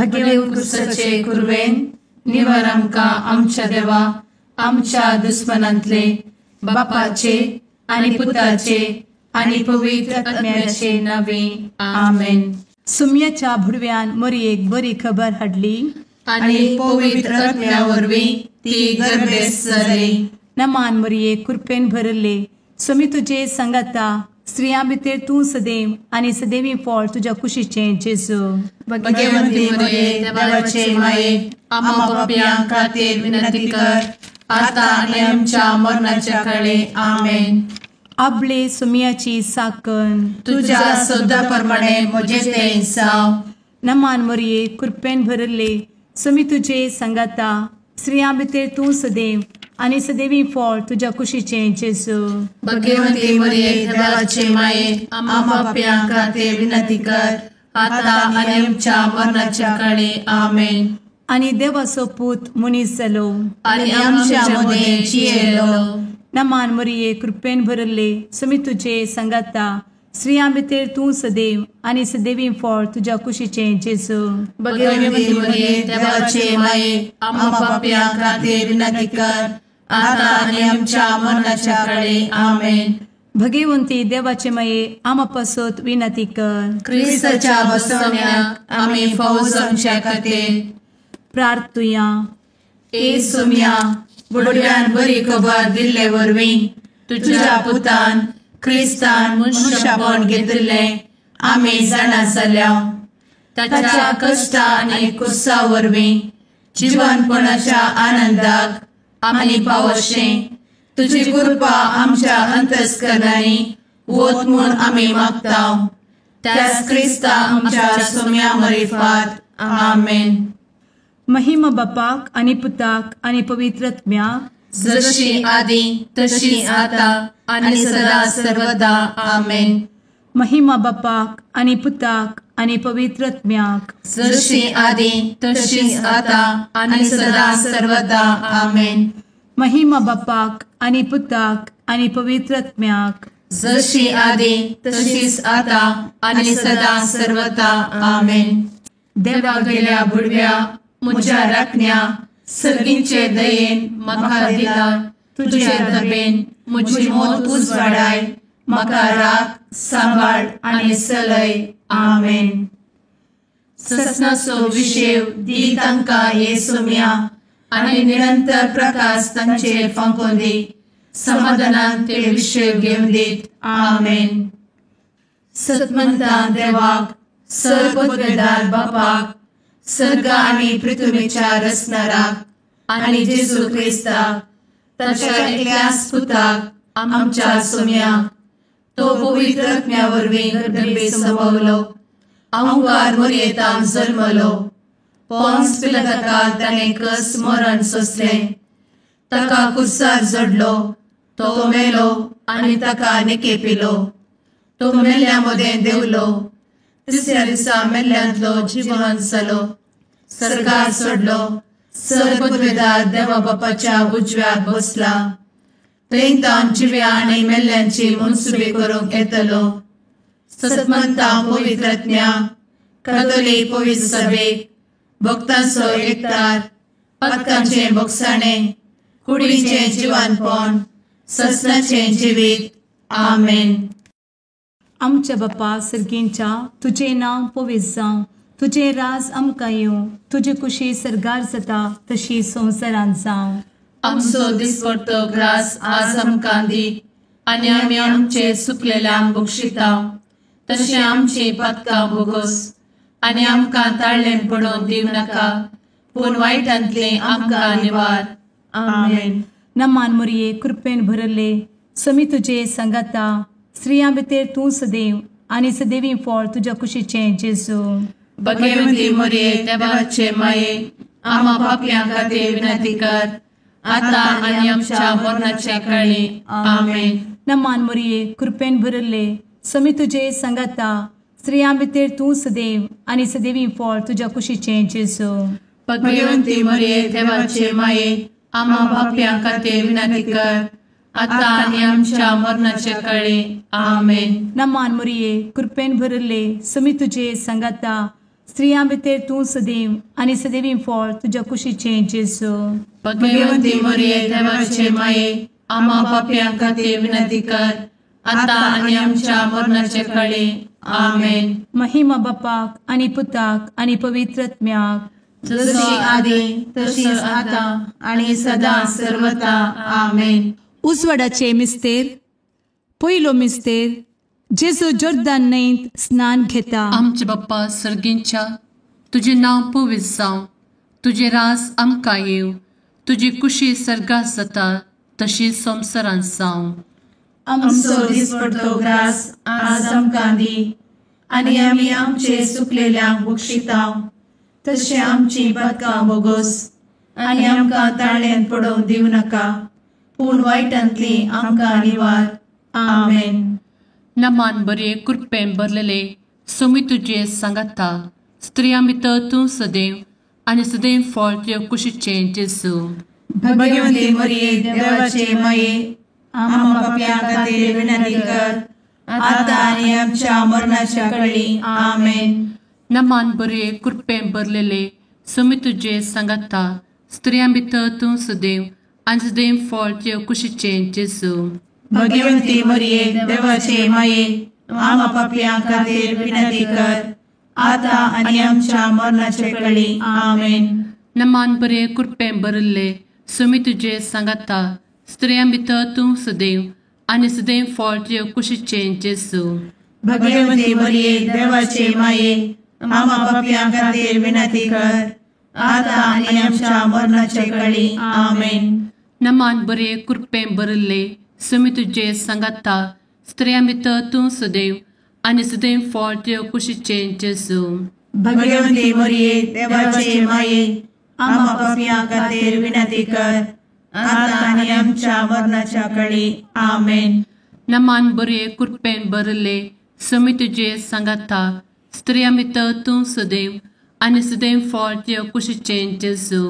भगेवन क्रुसाचे कुरवेन निवार आमकां आमच्या देवा आमच्या दुस्मनांतले बापाचे आनी पुताचे आनी पवित्र आत्म्याचे नावे आमेन. सुम्याच्या भुडव्यान मोरयेक बरी खबर हाडली आनी पवित्र आत्म्या वरवीं ती गर्भेस्त जाली. नमान मोरये, कृपेन भरले, स्वामी तुजे संगाता, स्त्रियां भितर तूं सदैव आनी सदैवी फळ तुज्या कुशीचें जेजू. भगवंती मोरये, देवाचे माये, आम्हा पापयां खातीर विनंती कर आता आनी आमच्या मरणाच्या काळे. आमेन. आपले सुम्याची साकन तुज्या सदा प्रमाणे म्हजें तें जावं. नमान मोरये, कृपेन भरले, स्वामी तुजे संगाता, स्त्रियां भितर तूं सदैव आनी सदैवी फळ तुज्या कुशीचें जेजू. भगवंती मोरये, देवाचे माये, आम्हा पापयां खातीर विनंती कर आता आनी आमच्या मरणाच्या काळे. आमेन. आनी देवाचो पूत मनीस जालो आनी आमच्या मदें जियेलो. नमान मोरये, कृपेन भरले, स्वामी तुजे संगाता, स्त्रियां भितर तूं सदैव आनी सदैवी फळ तुज्या कुशीचें जेजू. भगवंती मोरये, देवाचे माये, आम्हा पापयां खातीर विनंती कर आता आनी आमच्या मरणाच्या काळे. आमेन. भगवंती देवाचे माये, आम्हा पासत विनंती कर. क्रिस्ताच्या बसवण्याक आमी फावो जावच्या खातीर प्रार्थुया. ए सुम्या, बुडव्यान बरी खबर दिल्ले वरवीं तुज्या पुतान क्रिस्तान मनशापण घेतिल्लें आमी जाणा जाल्या. ताच्या कश्टा आनी कुर्सा वरवीं जिवनपणाच्या आनंदाक आमी पावशें तुजी कृपा आमच्या अंतस्करणांनी वत म्हूण आमी मागता. त्याच क्रिस्ता आमच्या सुम्या मरिफात. आमेन. महिमा बापाक आनी पुताक आनी पवित्र आत्म्याक, जशी आदी तशी आता आनी सदा सर्वदा. आमेन. महिमा बापाक आनी पुताक आनी पवित्र आत्म्याक, जशी आदी तशी आता आनी सदा सर्वदा. आमेन. महिमा बापाक आनी पुताक आनी पवित्र आत्म्याक, जशी आदी तशीच आता आनी सदा सर्वदा. आमेन. देवा गेल्या बुडव्या म्हज्या राखण्या सर्गींचे दयेन म्हाका दिला तुजे दबेन म्हजी मोत उजवाडाय, म्हाका राख सांबाळ आनी सलय. आमेन. ससनाचो विशेव दी तांकां हे सुम्या आनी निरंतर प्रकाश तांचेर फांकोवन दी, समाधानान ते विशेव घेवन दीत. आमेन. सतमंता देवाक, सर्वपदवेदार बापाक, सर्ग आनी पृथ्वीच्या रचणाराक आनी जेजू क्रिस्ताक ताच्या एकल्याच पुताक आमच्या सुम्याक, तो पवित्र आत्म्या वरवीं गर्भे संभवलो, अहंकार मोरयेतान जल्मलो, पोन्स पिलाताका ताणें कस मरण सोंसलें, ताका कुर्सार जडलो, तो मेलो आनी ताका निकेपिलो, तो मेल्ल्या मदें देंवलो, तिसऱ्या दिसा मेल्ल्यांतलो जिवन जालो, सर्गार सोडलो, सर्वपदवेदार देवा बापाच्या उजव्याक बसला, थंय तावन जिव्या आनी मेल्ल्यांची मनसुबी करूंक येतलो. सतमंता पवित्र आत्म्या, कातोलीक पवित्र सभेक, भक्तांचो एकतार, पातकांचें भोगसाणें, कुडीचें जिवानपण, ससनाचें जिवीत. आमेन. आमच्या बापा सर्गींच्या, तुजें नांव पवित्र जावं, तुजें राज आमकां येवं, तुजी कुशी सर्गार जाता तशी संवसारांत जावं. आमचो दिसपडतो ग्रास आज आमकां दी आनी आमी आमचे सुकलेल्यांक बक्षिता तशें आमची पातकां भोगोस आनी आमकां ताळ्ळें पडोवन दिवं नाका, पूण वायटांतलें आमकां निवार. आमेन. नमान मोरये, कृपेन भरले, स्वामी तुजे संगाता, स्त्रियां भितर तूं सदैव आनी सदैवी फळ तुज्या कुशीचें जेजू. भगवंती मोरये, देवाचे माये, आम्हा पापयां खातीर विनंती कर आता आनी आमच्या मरणाच्या काळी. आमेन. नमान मोरये, कृपेन भरले, स्वामी तुजे संगाता, स्त्रियां भितर तूं सदैव आनी सदैवी फळ तुज्या कुशीचें जेजू. भगवंती मोरये, देवाचे माये, आम्हा पापयां खातीर विनंती कर आता आनी आमच्या मरणाच्या काळी. आमेन. नमान मोरये, कृपेन भरले, स्वामी तुजे संगाता, स्त्रियां भितर तूं सदैव आनी सदैवी फळ तुज्या कुशीचें जेजू. भगवंती मरिये देवाचे माये, आम्हा पापयां खातीर विनंती कर, आतां आनी आमच्या मरणाचे कळे. आमेन. महिमा बापाक आनी पुताक आनी पवित्र आत्म्याक, जशी आदी तशीच आतां आनी सदां सर्वता. आमेन. उजवाडाचे मिस्तेर. पयलो मिस्तेर, जेजू जोर्दान न्हंयत स्नान घेता. आमचे बाप्पा सर्गींच्या, तुजें नांव पवित्र जावं, तुजें राज आमकां येवं, तुजी कुशी सर्गात जाता तशी संवसारांत जावं. आमचो दिसपडतो ग्रास आज आमकां दी, आनी आमी आमचे सुकलेल्यांक बक्षिता तशें आमची पातकां बोगोस, आनी आमकां ताळ्यांत पडोवंक दिवं नाका, पूण वायटांतली आमकां निवार. आमेन. नमान बरे कृपेन भरलेले, सोमी तुजे सांगाता, स्त्रियां भितर तूं सदैव आनी सदैव फळ तुज्या कुशीचें जेजू. भगवंती मरिये देवाचे माये, आम्हा पापयां खातीर विनंती कर, आतां आनी आमच्या मरणाच्या कळी. आमेन. नमान बरे कृपेन भरलेले, सोमी तुजे सांगाता, स्त्रियां भितर तूं सदैव आनी सदैव फळ तुज्या कुशीचें जेजू. भगवंती मरिये देवाचे माये, आम्हा पापयां खातीर विनंती कर, आतां आनी आमच्या मरणाचे कळी. आमेन. नमान बरे कृपेन भरिल्ले, सोमी तुजे सांगाता, स्त्रियां भितर तूं सदैव आनी सदैव फळ तुज्या कुशीचें जेजू. भगवंती मरिये देवाचे माये, आम्हा पापयां खातीर विनंती कर, आतां आनी आमच्या मरणाचे कळी. आमेन. नमान बरे कृपेन भरिल्ले, सोमी तुजे सांगाता, स्त्रियां भितर तूं सदैव आनी सदैव फळ तुज्या कुशीचें जेजू. भगवंती मरिये देवाचे माये, आम्हा पापयां खातीर विनंती कर, आतां आनी आमच्या मरणाच्या कळी. आमेन. नमान बरे कृपेन भरिल्ले, सोमी तुजे सांगाता, स्त्रियां भितर तूं सदैव आनी सदैव फळ तुज्या कुशीचें जेजू.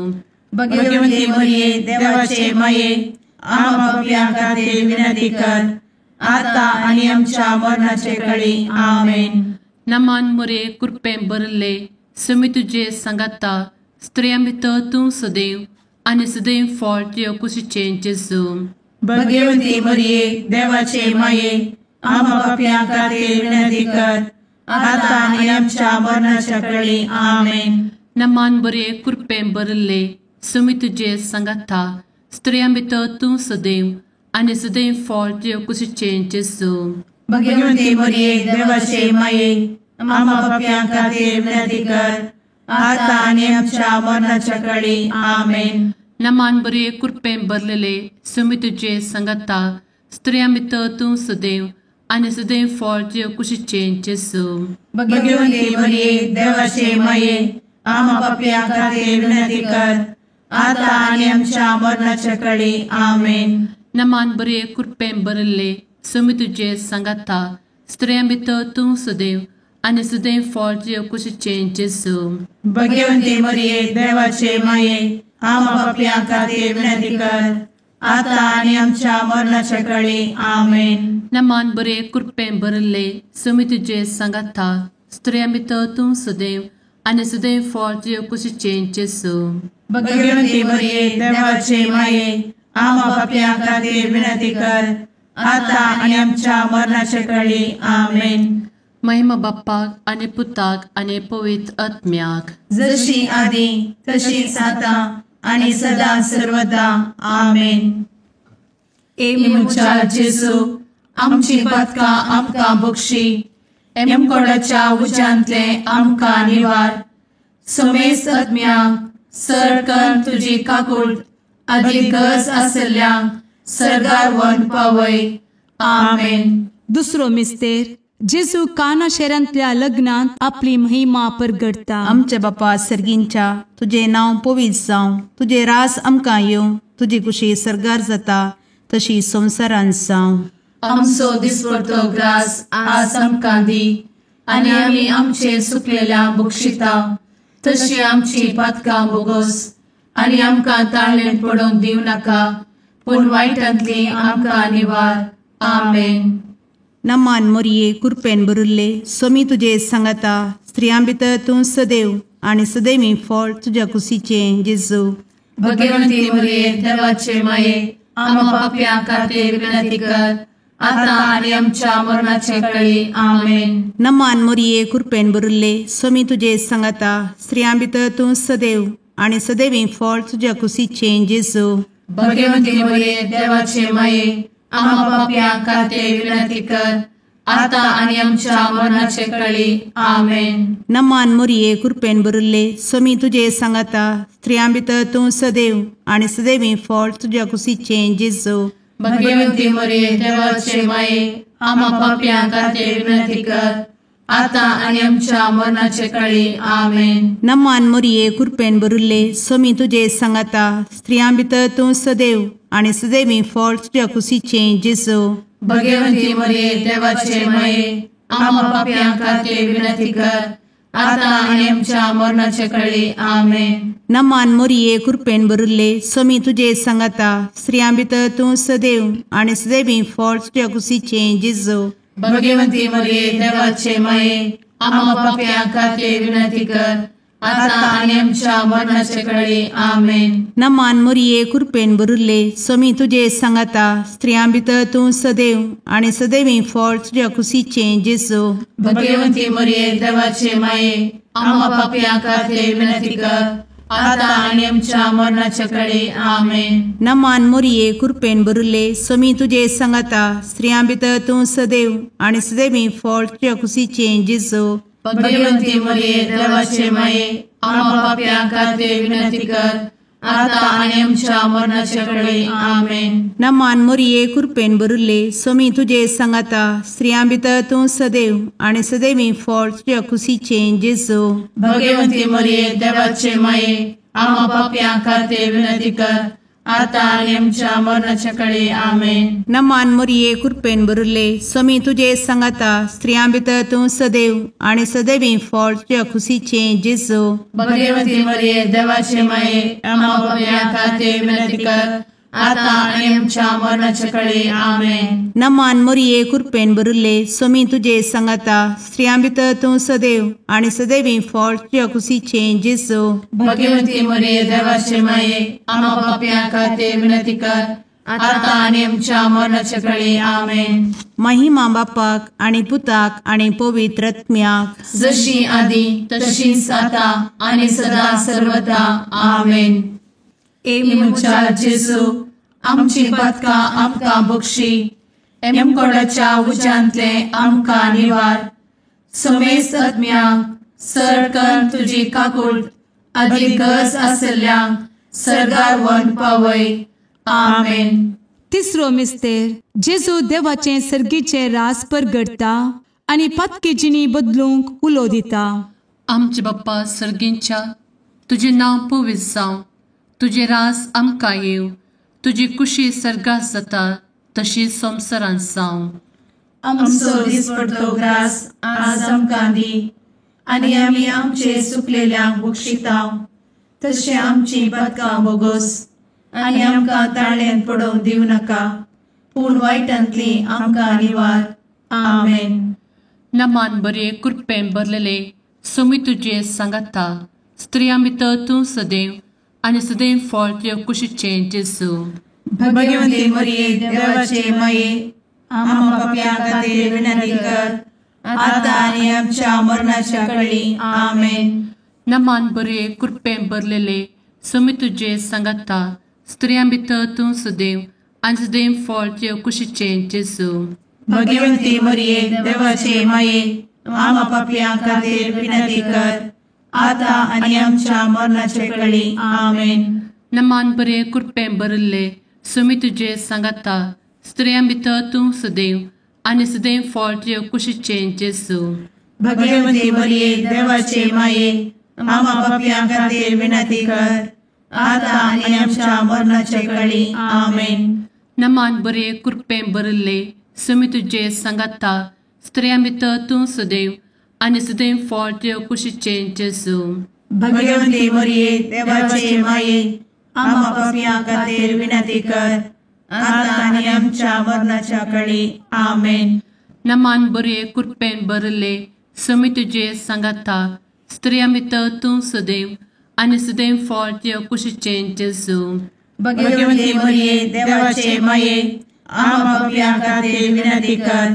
भगवंती मरिये देवाचे माये, आम्हा पापयां खातीर विनंती कर, आतां आनी आमच्या मरणाचे कळी. आमेन. नमान मरिये कृपेन भरिल्ले, सोमी तुजे सांगाता, स्त्रियां भितर तूं सदैव आनी सदैव फळ तुज्या कुशीचें जेजू. भगवंती मरिये देवाचे माये, आम्हा पापयां खातीर विनंती कर, आतां आनी आमच्या मरणाच्या कळी. आमेन. नमान बरे कृपेन भरिल्ले, सोमी तुजे सांगाता, स्त्रियां भितर तूं सदैव आनी सदैव फळ तुज्या कुशीचें जेजू. भगवंती मरिये देवाचे माये, आम्हा पापयां खातीर विनंती कर, आतां आनी आमच्या मरणाच्या कळी. आमेन. नमान बरे कृपेन भरलेले, सोमी तुजे सांगाता, स्त्रियां भितर तूं सदैव आनी सदैव फळ तुज्या कुशीचें जेजू. भगवंती मरिये देवाचे माये, आम्हा पापयां खातीर विनंती कर, आतां आनी आमच्या मरणाच्या कळी. आमेन. नमान बरे कृपेन भरिल्ले, सोमी तुजे सांगाता, स्त्रियां भितर तूं सदैव आनी सदैव फळ तुज्या कुशीचें जेजू. भगवंती मरिये देवाचे माये, आम्हा पापयां खातीर विनंती कर, आतां आनी आमच्या मरणाच्या कळी. आमेन. नमान बरे कृपेन भरिल्ले, सोमी तुजे सांगाता, स्त्रियां भितर तूं सदैव आनी सदैव फळ तुज्या कुशीचें जेजू. भगवंती मरिये देवाचे माये, आम्हा पापयां खातीर विनंती कर, आतां आनी आमच्या मरणाच्या कळी. आमेन. महिमा बाप्पाक आनी पुताक आनी पवित्र आत्म्याक, जशी आदी तशीच आतां आनी सदां सर्वदा. आमेन. ए म्हज्या जेजू, आमची पातकां आमकां बक्षी, एमकोडाच्या उज्यांतले आमकां निवार, समेस्त आत्म्यांक सरकन तुजी काकूट आदी गरज आसल्ल्यांक सरगार वन पावय. आमेन. दुसरो मिस्तेर, जेजू काना शहरांतल्या लग्नांत आपली महिमा परगटता. आमच्या बापा सर्गींच्या, तुजें नांव पवित्र जावं, तुजें राज आमकां येवं, तुजी कुशी सर्गार जाता तशी संवसारांत जावं. आमचो दिसपडतो ग्रास आज आमकां दी, आनी आमी आमचे सुकलेल्या बक्षिता तशी आमची पातकां बोगोस, आनी आमकां ताळ्ळेंत पडोवंक दिवं नाका, पूण वायटांतली आमकां निवार. आमेन. नमान मोरये कुरपेन बरुल्ले सोमी तुजे सांगाता स्त्रियां भितर तूं सदैव आनी सदैवी फळ तुज्या कुशीचें जेजू. भगवंती मोरये देवाचे माये आमा पापयां खातीर विनंती कर आतां आनी आमच्या मरणाचे कळी. आमेन. नमान मोरये कुरपेन बरुल्ले सोमी तुजे सांगाता स्त्रियां भितर तूं सदैव आनी सदैवी फळ तुज्या कुशीचें जेजू. भगवंती मोरये देवाचे माये आमा पापयां खातीर विनंती कर आतां आनी आमच्या मरणाचे कळी. आमेन. नमान मोरये कुरपेन बरुल्ले सोमी तुजे सांगाता स्त्रियां भितर तूं सदैव आनी सदैवी फळ तुज्या कुशीचें जेजू. भगवंती मोरये देवाचे माये आमा पापयां खातीर विनंती कर आतां आनी आमच्या मरणाचे कळी. आमेन. नमान मोरये कुरपेन बरुल्ले सोमी तुजे सांगाता स्त्रियां भितर तूं सदैव आनी सदैवी फळ तुज्या कुशीचें जेजू. भगवंती मोरये देवाचे माये आमा पापयां खातीर विनंती कर आतां आनी आमच्या मरणाचे कळी. आमेन. नमान मोरये कुरपेन बरुल्ले सोमी तुजे सांगाता स्त्रियां भितर तूं सदैव आनी सदैवी फळ तुज्या कुशीचें जेजू. भगवंती मोरये देवाचे माये आमा पापयां खातीर विनंती कर आतां आनी आमच्या मरणाचे कळी. आमेन. नमान मोरये कुरपेन बरुल्ले सोमी तुजे सांगाता स्त्रियां भितर तूं सदैव आनी सदैवी फळ तुज्या कुशीचें जेजू. भगवंती मोरये देवाचे माये आमा पापयां खातीर विनंती कर आतां आनी आमच्या मरणाचे कळी. आमेन. नमान मोरये कुरपेन बरुल्ले सोमी तुजे सांगाता स्त्रियां भितर तूं सदैव आनी सदैवी फळ तुज्या कुशीचें जेजू. भगवंती मोरये देवाचे माये आमा पापयां खातीर विनंती कर आतां आनी आमच्या मरणाचे कळी. आमेन. नमान मोरये कुरपेन बरुल्ले सोमी तुजे सांगाता स्त्रियां भितर तूं सदैव आनी सदैवी फळ तुज्या कुशीचें जेजू. भगवंती मोरये देवाचे माये आमा पापयां खातीर विनंती कर आतां आनी आमच्या मरणाचे कळी. आमेन. नमान मोरये कुरपेन बरुल्ले सोमी तुजे सांगाता स्त्रियां भितर तूं सदैव आनी सदैवी फळ तुज्या कुशीचें जेजू. भगवंती मोरये देवाचे माये आमा पापयां खातीर विनंती कर आतां आनी आमच्या मरणाचे कळी. आमेन. नमान मोरये कुरपेन बरुल्ले सोमी तुजे सांगाता स्त्रियां भितर तूं सदैव आनी सदैवी फळ तुज्या कुशीचें जेजू. भगवंती मोरये देवाचे माये आमा पापयां खातीर विनंती कर आतां आनी आमच्या मरणाचे कळी. आमेन. महिमा बापाक आनी पुताक आनी पवित्र आत्म्याक, जशी आदी तशीच आतां आनी सदा सर्वदा. आमेन. ए म्हज्या जेजू आमची पातकां आमकां बक्षी, एमकोडाच्या उज्यांतले आमकां निवार, समेस्त आत्म्यांक सरकन तुजी काकूट आदी गरज आसल्ल्यांक सरगार वन पावय. आमेन. तिसरो मिस्तेर जेजू देवाचें सर्गीचें रास परगटता आनी पातकी जिणी बदलूंक उलो दिता. आमचे बाप्पा सर्गींच्या तुजें नांव पवित्र जावं, तुजें रास आमकां येवं, तुजी कुशी सर्गात जाता तशी संवसारांत जावं. आमचो दिसपडतो ग्रास आज आमकां दी आनी आमी आमचे सुकलेल्यांक बक्षितांव तशें आमची पातकां बोगोस आनी आमकां ताळ्यान पडोवंक दिवं नाका पूण वायटांतली आमकां निवार. आमेन. नमान बरे कुरपें भरलेले सोमी तुजे सांगाता स्त्रियां भितर तूं सदैव आनी सदैव फळ तुज्या कुशीचें जेजू. भगवंती मोरये देवाचे माये आमा पापयां खातीर विनंती कर आतां आनी आमच्या मरणाच्या कळी. आमेन. नमान बरे कुरपें भरलेले सोमी तुजे सांगाता स्त्रियां भितर तूं सदैव आनी सदैव फळ तुज्या कुशीचें जेजू. भगवंती मोरये देवाचे माये आमा पापयां खातीर विनंती कर आतां आनी आमच्या मरणाचे कळी. आमेन. नमान बरे कुरपें भरिल्ले सोमी तुजे सांगाता स्त्रियां भितर तूं सदैव आनी सदैव फळ तुज्या कुशीचें जेजू. भगवंती मोरये देवाचे माये आमा पापयां खातीर विनंती कर आतां आनी आमच्या मरणाचे कळी. आमेन. नमान बरे कुरपें भरिल्ले सोमी तुजे सांगाता स्त्रियां भितर तूं सदैव आनी सदैव फळ तुज्या कुशीचें जेजू. भगवंती मोरये देवाचे माये आमा पापयां खातीर विनंती कर आतां आनी आमच्या मरणाच्या कळी. आमेन. नमान बरे कृपेन भरले स्वामी तुजे सांगाता स्त्रियां भितर तूं सदैव आनी सदैव फळ तुज्या कुशीचें जेजू. भगवती मरिये देवाचे माये आम्हा पाप्यां खातीर विनंती कर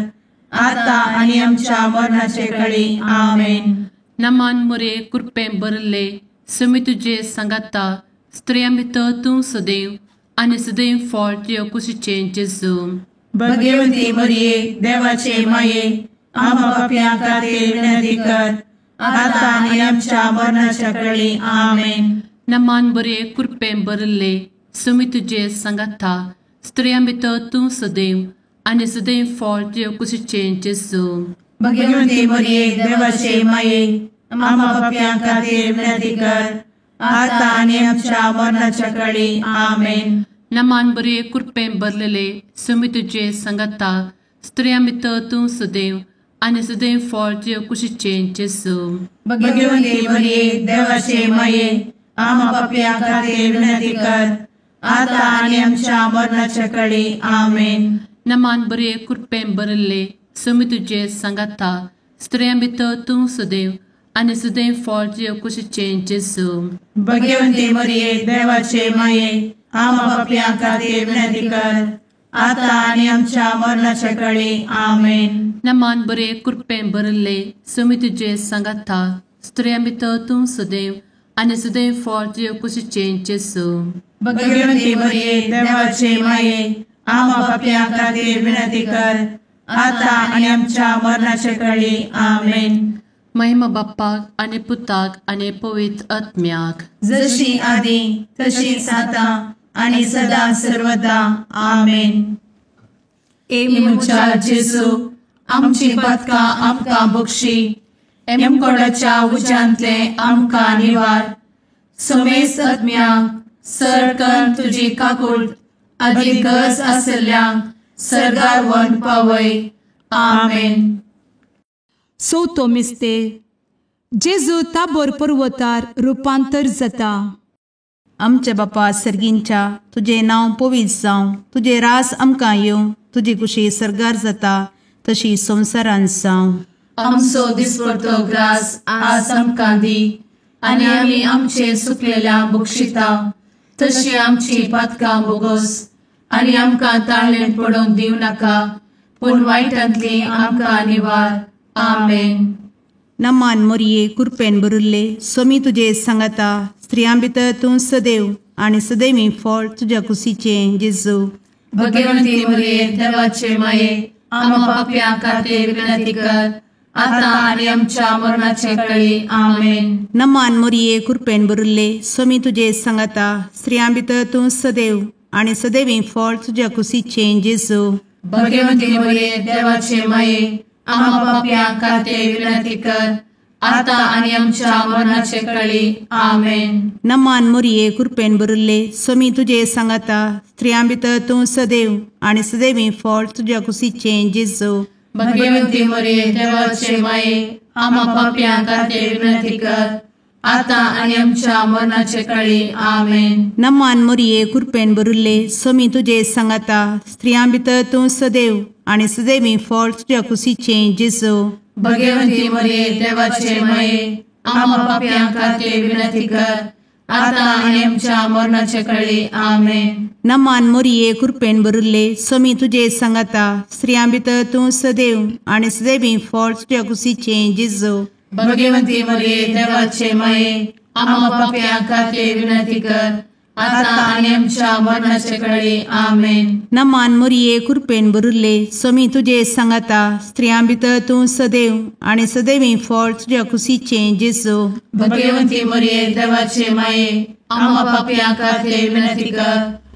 आता आनी आमच्या मरणाचे कळी. आमेन. नमान मरिये कृपेन भरले स्वामी तुजे सांगाता स्त्रियां भितर तूं सदैव आनी सदैव फळ तुज्या कुशीचें जेजू. भगवती मरिये देवाचे माये आम्हा पाप्यां खातीर विनंती कर आता आनी आमच्या मरणाच्या कळी. आमेन. नमान बरे कृपेन भरले स्वामी तुजे सांगाता स्त्रियां भितर तूं सदैव आनी सदैव फळ तुज्या कुशीचें जेजू. भगवती मरिये देवाचे माये आम्हा पाप्यां खातीर विनंती कर आता आनी आमच्या मरणाच्या कळी. आमेन. नमान बरे कृपेन भरलेले स्वामी तुजे सांगाता स्त्रियां भितर तूं सदैव आनी सदैव फळ तुज्या कुशीचें जेजू. भगवती मरिये देवाचे माये आम्हा पाप्यां खातीर विनंती कर आता आनी आमच्या मरणाच्या कळी. आमेन. नमान बरे कृपेन भरले स्वामी तुजे सांगाता स्त्रियां भितर तूं सदैव आनी सदैव फळ तुज्या कुशीचें जेजू. भगवती मरिये देवाचे माये आम्हा पाप्यां खातीर विनंती कर आता आनी आमच्या मरणाच्या कळी. आमेन. नमान बरे कृपेन भरले स्वामी तुजे सांगाता स्त्रियां भितर तूं सदैव आनी सदैव फळ तुज्या कुशीचें जेजू. भगवती मरिये देवाचे माये आम्हा पाप्यां खातीर विनंती कर आता आनी आमच्या मरणाच्या कळी. आमेन. महिमा बाप्पाक आनी पुताक आनी पवित्र आत्म्याक, जशी आदी तशीच आता आनी सदा सर्वदा. आमेन. ए म्हज्या जेजू आमची पातकां आमकां बक्षी, एमकोडाच्या उज्यांतले आमकां निवार, समेस्त आत्म्यांक सरकन तुजी काकूट आदी गरज आसल्ल्यांक सर्गार व्हरून पावय. आमेन. चवथो मिस्तेर जेजू ताबोर पर्वतार रुपांतर जाता. आमच्या बापा सर्गींच्या तुजें नांव पवित्र जावं, तुजें राज आमकां येवं, तुजी कुशी सर्गार जाता तशी संवसारांत जावं. आमचो दिसपडतो ग्रास आज आमकां दी आनी आमी आमचे सुकलेल्या बक्षिता तशी आमची पातकां बोगोस आनी आमकां ताळेन पडोवंक दिवं नाका, पूण वायटांतली आमकां निवार. आमेन. नमान मोरये कृपेन भरिल्ले स्वामी तुजे सांगाता, स्त्रियां भितर तूं सदैव आनी सदैवी फळ तुज्या कुशीचें जेजू. भगवंती मोरये देवाचे माये आम्हा पाप्यां खातीर विनंती कर आता आनी आमच्या मरणाचे कळी. आमेन. नमान मोरये कृपेन भरिल्ले स्वामी तुजे सांगाता, स्त्रियां भितर तूं सदैव आनी सदैवी फळ तुज्या कुशीचें जेजू. भगवंती मोरये देवाचे माये आम्हा पाप्यां खातीर विनंती कर आता आनी आमच्या मरणाचे कळी. आमेन. नमान मोरये कृपेन भरिल्ले स्वामी तुजे सांगाता, स्त्रियां भितर तूं सदैव आनी सदैवी फळ तुज्या कुशीचें जेजू. भगवंती मोरये देवाचे माये आम्हा पाप्यां खातीर विनंती कर आता आनी आमच्या मरणाचे कळी. आमेन. नमान मोरये कृपेन भरिल्ले स्वामी तुजे सांगाता, स्त्रियां भितर तूं सदैव आनी सदैवी फळ तुज्या कुशीचें जेजू. भगवंती मोरये देवाचे माये आम्हा पाप्यां खातीर विनंती कर आता आनी आमच्या मरणाचे कळी. आमेन. नमान मोरये कृपेन भरिल्ले स्वामी तुजे सांगाता, स्त्रियां भितर तूं सदैव आनी सदैवी फळ तुज्या कुशीचें जेजू. भगवंती मोरये देवाचे माये आम्हा पाप्यां खातीर विनंती कर आता आनी आमच्या मरणाचे कळी. आमेन. नमान मोरये कृपेन भरिल्ले स्वामी तुजे सांगाता, स्त्रियां भितर तूं सदैव आनी सदैवी फळ तुज्या कुशीचें जेजू. भगवंती मोरये देवाचे माये आम्हा पाप्यां खातीर विनंती कर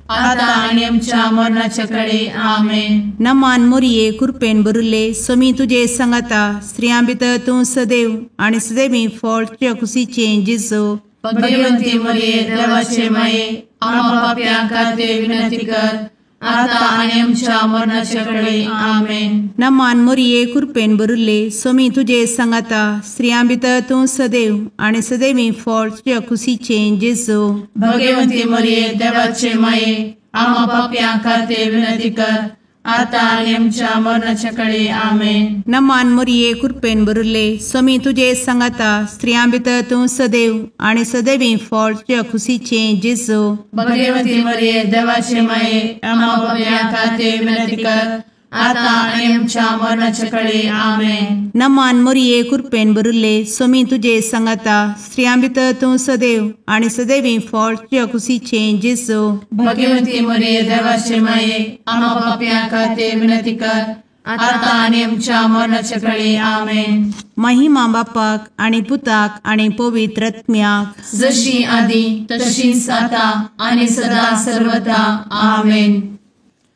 आता आनी आमच्या मरणाचे कळी. आमेन. नमान मोरये कृपेन भरिल्ले स्वामी तुजे सांगाता, स्त्रियां भितर तूं सदैव आनी सदैवी फळ तुज्या कुशीचें जेजू. भगवंती मोरये देवाचे माये आम्हा पाप्यां खातीर विनंती कर आता आनी आमच्या मरणाचे कळी. आमेन. नमान मोरये कृपेन भरिल्ले स्वामी तुजे सांगाता, स्त्रियां भितर तूं सदैव आनी सदैवी फळ तुज्या कुशीचें जेजू. भगवंती मोरये देवाचे माये आम्हा पाप्यां खातीर विनंती कर आतां आनी आमच्या मरणाच्या कळे. आमेन. नमान मोरये कृपेन भरिल्ले, स्वामी तुजे सांगाता, स्त्रियां भितर तूं सदैव आनी सदैवी फळ तुज्या खुशीचें जेजू. भगवती मरिये देवाचे माये, आम्हा पाप्यां खातीर विनंती कर, आतां आनी आमच्या मरणाच्या कळे. आमेन. नमान मोरये कृपेन भरिल्ले, स्वामी तुजे सांगाता, स्त्रियां भितर तूं सदैव आनी सदैवी फळ तुज्या खुशीचें जेजू. भगवती मरिये देवाचे माये, आम्हा पाप्यां खातीर विनंती कर, आतां आनी आमच्या मरणाच्या कळे. आमेन. महिमा बापाक आनी पुताक आनी पवित्र आत्म्याक, जशी आदी तशीच आतां आनी सदा सर्वदा. आमेन.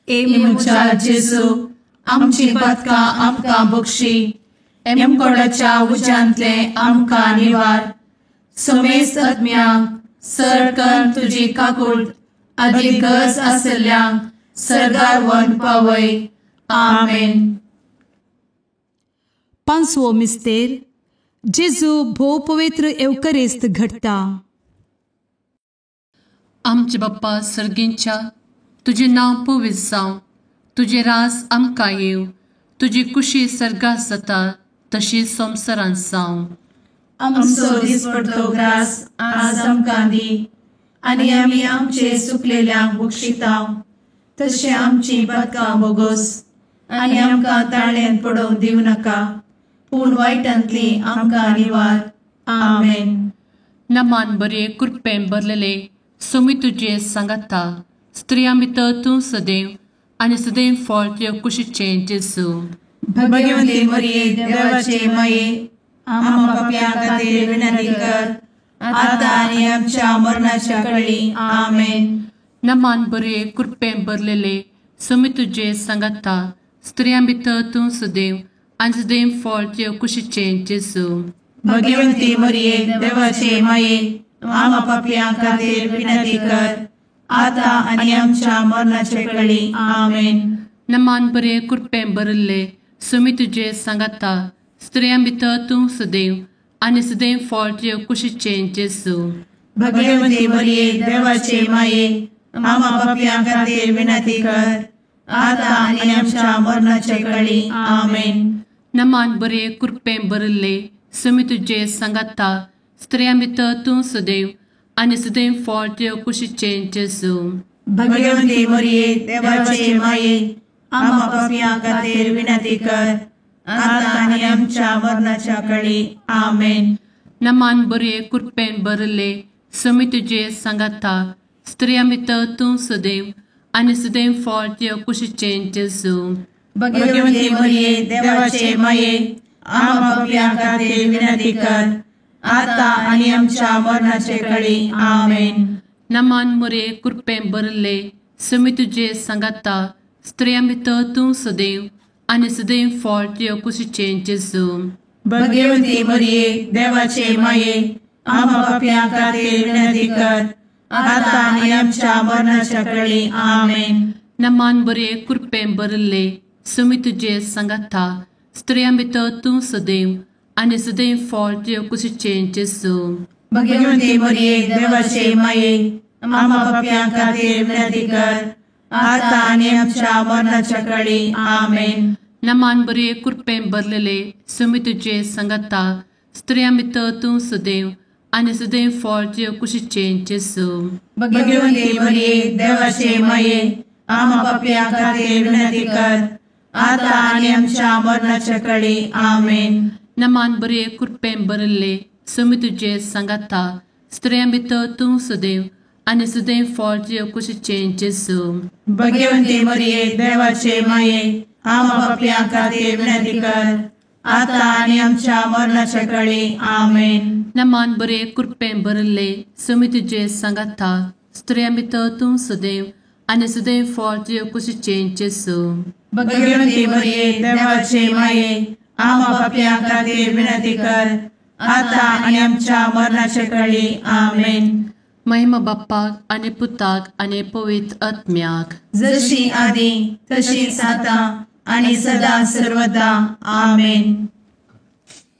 ए म्हज्या जेजू, आमची पातकां आमकां बक्षी, एमकोडाच्या उज्यांतले आमकां निवार, समेस्त आत्म्यांक सरकन तुजी काकूट आदी गरज आसल्ल्यांक सर्गार व्हरून पावय. आमेन. पांचवो मिस्तेर, जेजू भोव पवित्र एवकरिस्त घडटा. आमचे बाप्पा सर्गींच्या, तुजें नांव पवित्र जावं, तुजें राज आमकां येवं, तुजी कुशी सर्गात जाता तशी संवसारांत जावं. आमचो दिसपडतो ग्रास आज आमकां दी, आनी आमी आमचे सुकलेल्यांक बक्षिता तशें आमची पातकां बोगोस, आनी आमकां ताळ्यांत पडोवंक दिवं नाका, पूण वायटांतली आमकां निवार. आमेन. नमान बरे कृपेन भरलेले, स्वामी तुजे सांगाता, स्त्रियां भितर तूं सदैव आनी सदैव फळ तुज्या कुशीचें जेजू. भगवती मरिये देवाचे माये, आम्हा पाप्यां खातीर विनंती कर, आतां आनी आमच्या मरणाच्या कळी. आमेन. नमान बरे कृपेन भरलेले, स्वामी तुजे सांगाता, स्त्रियां भितर तूं सदैव आनी सदैव फळ तुज्या कुशीचें जेजू. भगवती मरिये देवाचे माये, आम्हा पाप्यां खातीर विनंती कर, आतां आनी आमच्या मरणाच्या कळी. आमेन. नमान बरे कृपेन भरिल्ले, स्वामी तुजे सांगाता, स्त्रियां भितर तूं सदैव आनी सदैव फळ तुज्या कुशीचें जेजू. भगवती मरिये देवाचे माये, आम्हा पाप्यां खातीर विनंती कर, आतां आनी आमच्या मरणाच्या कळी. आमेन. नमान बरे कृपेन भरिल्ले, स्वामी तुजे सांगाता, स्त्रियां भितर तूं सदैव आनी सदैव फळ तुज्या कुशीचें जेजू. भगवती मरिये देवाचे माये, आम्हा पाप्यां खातीर विनंती कर, आतां आनी आमच्या मरणाच्या कळी. आमेन. नमान बरे कृपेन भरिल्ले, स्वामी तुजे सांगाता, स्त्रियां भितर तूं सदैव आनी सदैव फळ तुज्या कुशीचें जेजू. भगवती मरिये देवाचे माये, आम्हा पाप्यां खातीर विनंती कर, आतां आनी आमच्या मरणाचे कळी. आमेन. नमान मरिये कृपेन भरिल्ले, स्वामी तुजे सांगाता, स्त्रियां भितर तूं सदैव आनी सदैव फळ तुज्या कुशीचें जेजू. भगवती मरिये देवाचे माये, आम्हा पाप्यां खातीर विनंती कर, आतां आनी आमच्या मरणाच्या कळी. आमेन. नमान बरे कृपेन भरिल्ले, स्वामी तुजे सांगाता, स्त्रियां भितर तूं सदैव आनी सदैव फळ तुज्या कुशीचें जेजू. भगवती मरिये देवाचे माये, आम्हा पाप्यां खातीर विनंती कर, आतां आनी आमच्या मरणाच्या कळी. आमेन. नमान बरे कृपेन भरलेले, स्वामी तुजे सांगाता, स्त्रियां भितर तूं सदैव आनी सदैव फळ तुज्या कुशीचें जेजू. भगवती मरिये देवाचे माये, आम्हा पाप्यां खातीर विनंती कर, आतां आनी आमच्या मरणाच्या कळी. आमेन. नमान बरे कृपेन भरिल्ले, स्वामी तुजे सांगाता, स्त्रियां भितर तूं सदैव आनी सदैव फळ तुज्या कुशीचें जेजू. भगवती मरिये देवाचे माये, आम्हा पाप्यां खातीर विनंती कर, आतां आनी आमच्या मरणाच्या कळी. आमेन. नमान बरे कृपेन भरिल्ले, स्वामी तुजे सांगाता, स्त्रियां भितर तूं सदैव आनी सदैव फळ तुज्या कुशीचें जेजू. भगवती मरिये देवाचे माये, आम्हा पाप्यां खातीर विनंती कर, आतां आनी आमच्या मरणाच्या कळी. आमेन. महिमा बाप्पाक आनी पुताक आनी पवित्र आत्म्याक, जशी आदी तशीच आतां आनी सदा सर्वदा. आमेन.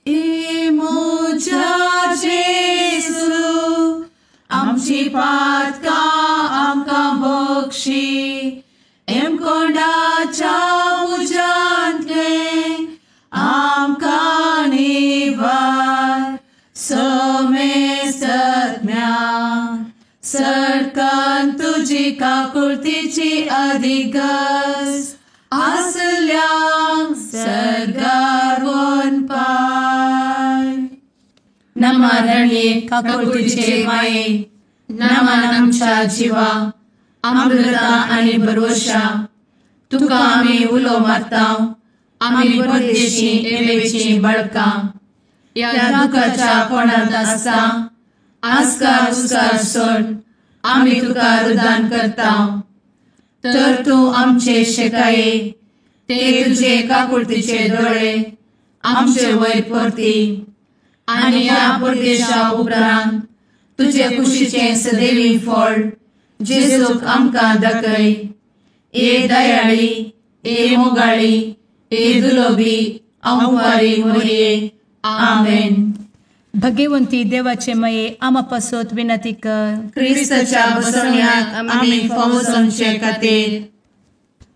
ए म्हज्या जेजू, आमची पातकां आमकां बक्षी, एमकोंडाच्या तुजी काकुळतीची अधिगस आसल्यांक सर्गार वनपाय. नमा रणये काकुळतीचे माये, नमन आमच्या जिवा, अमृता आनी भरवशा, तुका आमी उलो मारता, आमी परदेशी एवेची बळकां, ह्या दुखाच्या कोणांत आसता आस्कार उस्कार सोड आमी तुका रुदान करता. तर तूं आमचे शेकाये, ते तुजे काकुळतीचे दोळे आमचे वयर परती आनी ह्या परदेशा उपरांत तुजे कुशीचें सदैवी फळ जेजूक आमकां दाखय. ए दयाळी, ए मोगाळी, ए दुलोबी अंवारी मोरये. आमेन. भगवंती देवाचे मये आमा पासत विनंती कर. क्रिस्ताच्या बसवण्याक आमी फावो जावचे खातीर.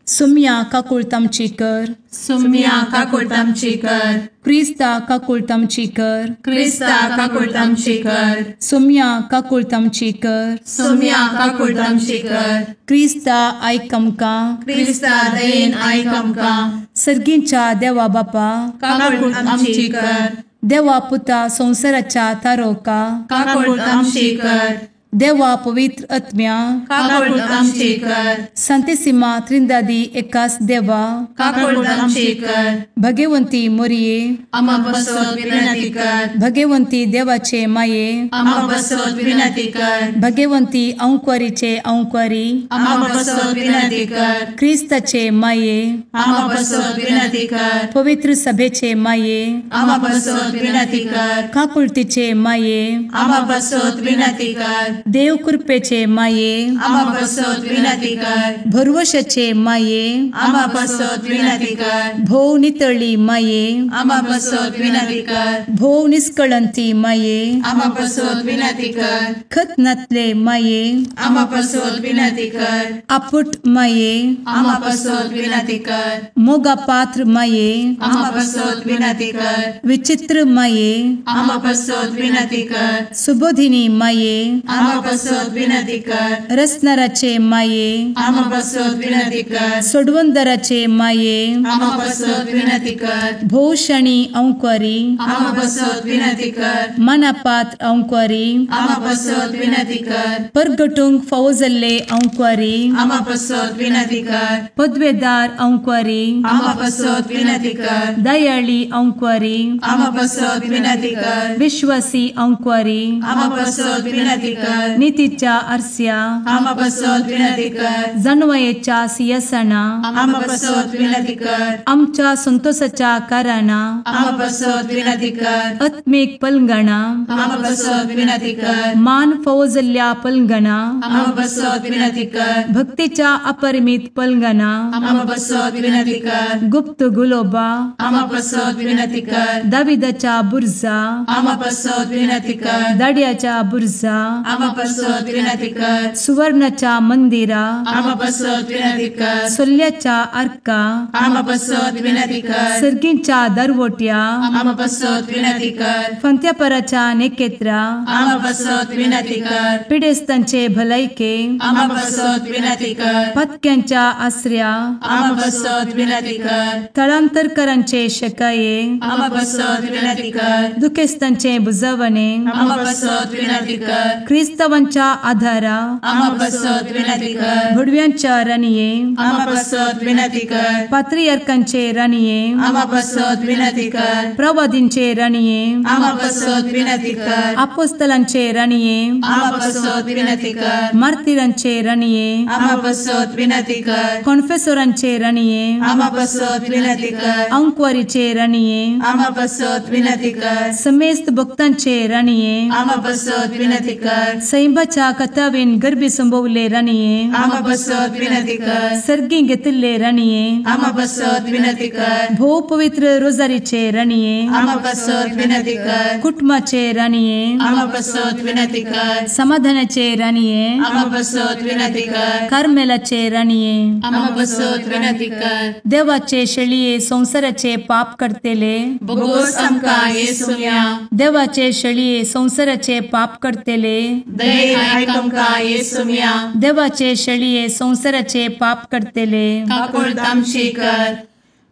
सुम्या काकुळत आमची कर. सुम्या काकुळत आमची कर. क्रिस्ता काकुळत आमची कर. क्रिस्ता काकुळत आमची कर. सुम्या काकुळत आमची कर. सुम्या काकुळत आमची कर. क्रिस्ता आयक आमकां. क्रिस्ता दयेन आयक आमकां. सर्गींच्या देवा बापा काकुळत आमची कर. देवा पुता संवसाराच्या तारोका काकुळत आमची कर. देवा पवित्र आत्म्या काकुळत आमची कर. संतेसिमा त्रिंदादी एकास देवा काकुळत आमची कर. भगवंती मोरये आमा पासत विनंती कर. भगवंती देवाचे माये आमा पासत विनंती कर. भगवंती अंकुरीचे अंकुरी आमा पासत विनंती कर. क्रिस्ताचे माये आमा पासत विनंती कर. पवित्र सभेचे माये आमा पासत विनंती कर. काकुळतीचे माये आमा पासत विनंती कर. देव कृपेचे माये आमा पासत विनंती कर. भरवशाचे माये आमा पासत विनंती कर. भोव नितळी माये आमा पासत विनंती कर. भोव निष्कळंती माये आमा पासत विनंती कर. खतनातले माये आमा पासत विनंती कर. आपुट माये आमा पासत विनंती कर. मोगा पात्र माये आमा पासत विनंती कर. विचित्र माये आमा पासत विनंती कर. सुबोधिनी माये आमा पासत विनंती कर. रसनाराचे माये आमा पासत विनंती कर. सोडवंदराचे माये आमा पासत विनंती कर. भोवशणी अंकुरी आमा पासत विनंती कर. मनापात्र अंकुरी आमा पासत विनंती कर. परगटूंक फावो जाल्ले अंकुरी आमा पासत विनंती कर. पदवेदार अंकुरी आमा पासत विनंती कर. दयाळी अंकुरी आमा पासत विनंती कर. विश्वासी अंकुरी आमा पासत विनंती कर. नितीच्या आरस्या आमा पासत विनंती कर. जानवयेच्या सिंहासना आमा पासत विनंती कर. आमच्या संतोषाच्या कारणा आमा पासत विनंती कर. आत्मीक पलंगणा आमा पासत विनंती कर. मान फावो जाल्ल्या पलंगणा आमा पासत विनंती कर. भक्तीच्या अपरिमित पलंगणा आमा पासत विनंती कर. गुप्त गुलोबा आमा पासत विनंती कर. दाविदाच्या बुर्जा आमा पासत विनंती कर. दाड्याच्या बुर्जा आमा पासत विनंती कर. सुवर्णाच्या मंदिरा आमा पासत विनंती कर. सोल्ल्याच्या आर्का आमा पासत विनंती कर. सर्गींच्या दरवट्या आमा पासत विनंती कर. फंत्यापराच्या नेकेत्रा आमा पासत विनंती कर. पिडेस्तांचे भलायके आमा पासत विनंती कर. पत्क्यांच्या आसऱ्या आमा पासत विनंती कर. थळांतरकरांचे शकाये आमा पासत विनंती कर. दुखेस्तांचे बुजवणे आमा पासत विनंती कर. क्रिस्तावांच्या आधारा आमा पासत विनंती कर. भुडव्यांच्या राणये आमा पासत विनंती कर. पात्रियार्कांचे राणये आमा पासत विनंती कर. प्रवादींचे राणये आमा पासत विनंती कर. आपोस्तलांचे राणये आमा पासत विनंती कर. मार्तिरांचे राणये आमा पासत विनंती कर. कॉन्फेसोरांचे राणये आमा पासत विनंती कर. अंकुवारीचे राणये आमा पासत विनंती कर. समेस्त भक्तांचे राणये आमा पासत विनंती कर. सैंबाच्या कथावेन गर्भी संभवले राणये आमा पासत विनंती कर. सर्गी घेतिल्ले राणये आमा पासत विनंती कर. भोव पवित्र रोजारीचे राणये आमा पासत विनंती कर. कुटुंबाचे राणये आमा पासत विनंती कर. समाधानाचे राणये आमा पासत विनंती कर. कार्मेलाचे राणये आमा पासत विनंती कर. देवाचे शेळये संवसाराचे पाप करतेले बोगोस आमकां येसुया. देवाचे शेळये संवसाराचे पाप करतेले दयेन आयक आमकां येसुम्या। देवाचे शेळये संवसाराचे पाप करतले काकुळट आमची कर।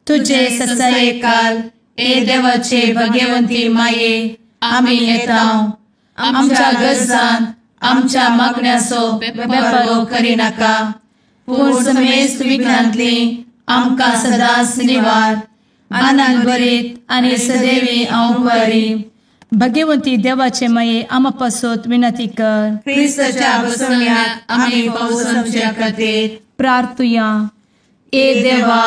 तुजे ससायेकाल ए देवाचे भगवंती माये आमी येता आमच्या गरजान आमच्या मागण्याचो बेपर्वो करिनाका, पूण समेस्त विघ्नांतली आमकां सदांच निवार। आनंद भरीत आनी सदैवी अंवकारी भगवंती देवाचे माये आमा पासत विनंती कर। क्रिस्ताच्या बसवण्यात आमी पावस आमच्या खातीर प्रार्थुया। ए देवा,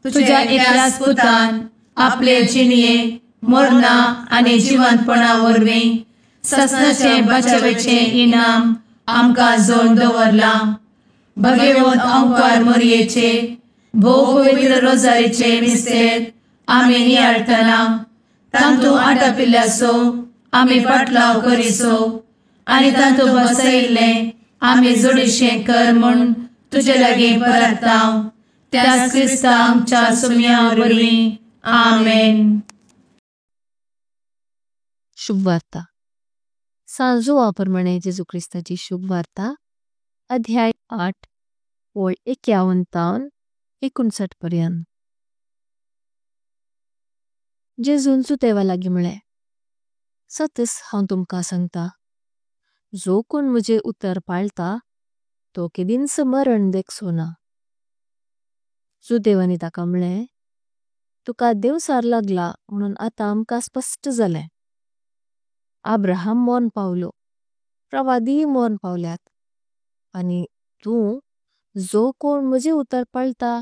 तुझ्या एकल्याच पुतान आपले जिणये मरणा आनी जिवंतपणा वरवीं ससनाचे बचावेचे इनाम आमकां जोड दवरलां। भगवंत अंकार मोरयेचे भोव पवित्र रोजारीचे मिस्तेर आमी नियाळटना तांतू आटापिल्ल्याचो आमी पाटलाव करिसो आनी तांतू बसयिल्लें आमी जोडीशें कर म्हूण तुजे लागीं परता त्याच क्रिस्ता आमच्या सुम्या वरवीं। आमेन। शुभवार्ता। सांत जुवांव प्रमाणे जेजू क्रिस्ताची शुभवार्ता अध्याय 8 ओळ 51 तावन 59 पर्यंत। जेजून जुदेवा लागि म्हळे, सतस हांव तुमकां सांगता, जो कोण म्हजे उतर पाळता तो केदिंच मरण देखसो ना। जुदेवानी ताका म्हळे, तुका देवसार लागला म्होनों आतां आमकां स्पष्ट जालें। अब्राहम मोर्न पावलो, प्रवादीय मोर्न पावल्यात, आनी तू जो कोण म्हजे उतर पाळता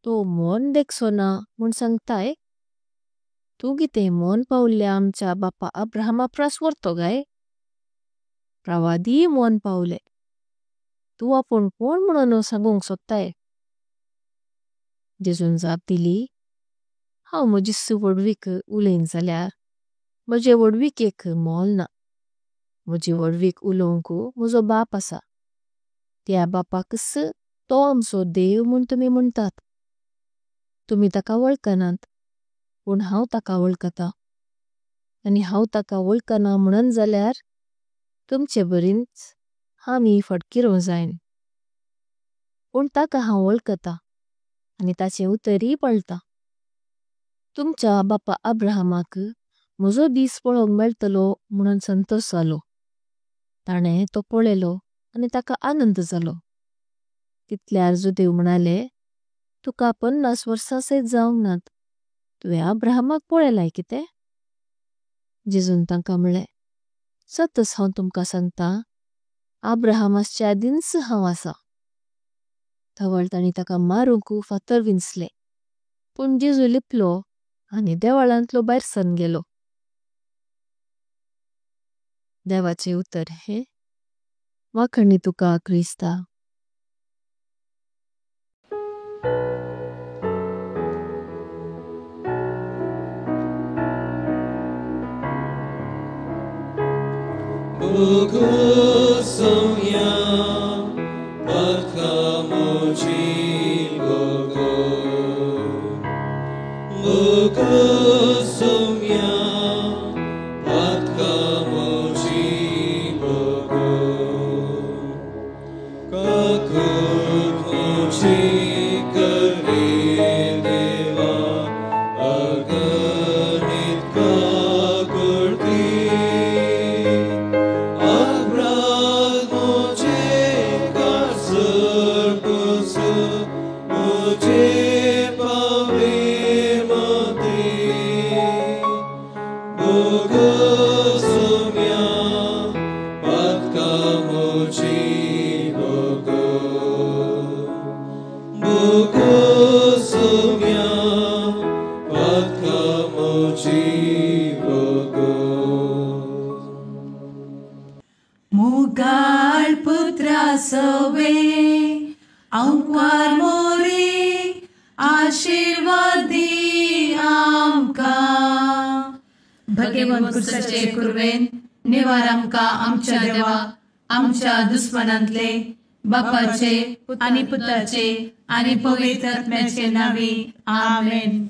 तो मोर्न देखसो ना म्होन सांगताय। तू किते मोर्न पावल्या आमच्या बापा अब्राहमा प्रस वर्तो गाय। प्रवादीय मोर्न पावले, तू अपुन कोण म्होनों सांगुंक सोत्ताय। जेजून जाप दिली, हांव म्हजी वोड्विक उलें जाल्यार म्हजे वोड्विकेक मोल ना। म्हजी वोड्विक उलोंक म्हजो बाप असा, तिया बापाकस तो आमचो देव म्होन तुमी म्होंतात। तुमी तका वोल्कनांत, पुण हांव तका वोल्कता। आनी हांव तका वोल्कना म्होनों जाल्यार तुमचे बरिंच हांवी फटकिरो जायें। पुण तका हांव वोल्कता आनी ताचे उतरी पळता। तुमच्या बापा अब्राहमाक म्हजो दिस पोलोंक मेळतलो म्होनों संतोष जालो। ताणे तो पोलेलो आनी तका आनंद जालो। तितल्यार जुदेव म्हणाले, तुका 50 वर्सां सयत जाऊंक नात, तुवे अब्राहमाक पोलेलाय किते। जेजून तंका म्हळे, सतस हांव तुमकां सांगता, अब्राहम असच्या दिनस हांव असा। तवळ ताणी तका मारुंकु फातर विंचले, पुण जेजू लिपलो आनी देवालांतलो बैर सन गेलो। देवाचे उतर हे, वाखाणी तुका क्रिस्ता। मुगाळ पुत्रा सवे अंकार मोरी आशीर्वादी आमकां। भगवंत कुर्साचे कुर्वेन निवार आमकां आमच्या देवा आमच्या दुस्मनांतले बापाचे आनी पुताचे आनी पवित्र आत्म्याचे नांवी आमेन।